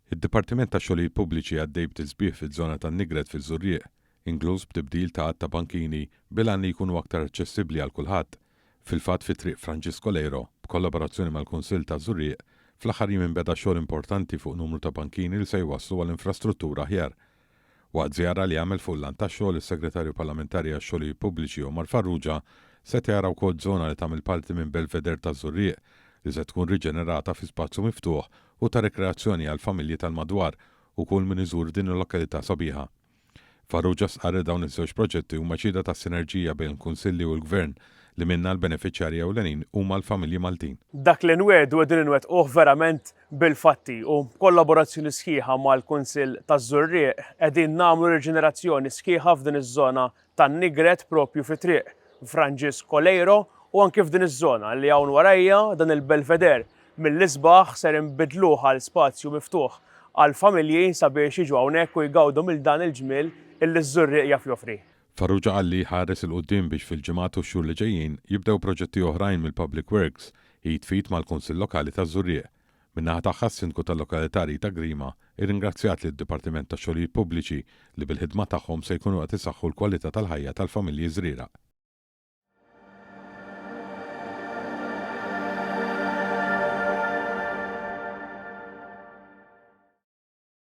Id-Dipartiment tax-Xogħlijiet Pubbliċi għaddej b'tisbieħ fiż-żona tan-Nigret fiż-Żurrieq, inkluż b'tibdil ta' għadd ta' bankini bil-għan li jkunu aktar aċċessibbli għal kulħadd. Fil-fatt fi Triq Franġisko Leiro, b'kollaborazzjoni mal-Kunsill taż-Żurrieq, fl-aħħar jiem inbeda xogħol importanti fuq numru ta' bankini li se jwasslu għal infrastruttura aħjar. Waqt żjara li għamel fuq il-lant tax-xogħol is-Segretarju Parlamentari għax-Xogħlijiet Pubbliċi Omar Farrugia seta' jara wkoll żona li tagħmel parti minn Belvedere taż-Żurrieq li se tkun riġenerata fi spazju miftuħ u ta' rikreazzjoni għall-familji tal-madwar u kull min iżur din il-lokalità sabiħa. Farrugia stqarr li dawn iż-żewġ proġetti huma xhieda tas-sinerġija bejn il-Kunsilli u l-Gvern li minnha l-benefiċjarji ewlenin huma l-familji Maltin. Dak li nwiegħdu qegħdin inwettquh verament bil-fatti u b'kollaborazzjoni sħiħa mal-Kunsill taż-Żurrieq qegħdin nagħmlu riġenerazzjoni sħiħa f'din iż-żona tan-Nigret propju fi Triq Franġisk Coleiro u anki f'din iż-żona li hawn warajja dan il-belveder mill-isbaħ ser inbiddluh għal spazju miftuħ għall-familji sabiex jiġu hawnhekk u jgawdu mill dan il-ġmiel illi ż-Żurrieq jaf joffri. Farrugia qal li jħares 'il quddiem biex fil-ġimgħat u x-xhur li ġejjin jibdew proġetti oħrajn mill-Public Works, id f'id mal-Kunsill Lokali taż-Żurrieq. Min-naħa tagħha s-Sindku tal-lokalità Rita Grima irringrazzjat lid-Dipartiment tax-Xogħlijiet Pubbliċi li bil-ħidma tagħhom se jkunu qed isaħħu l-kwalità tal-ħajja tal-familji Żrieraq.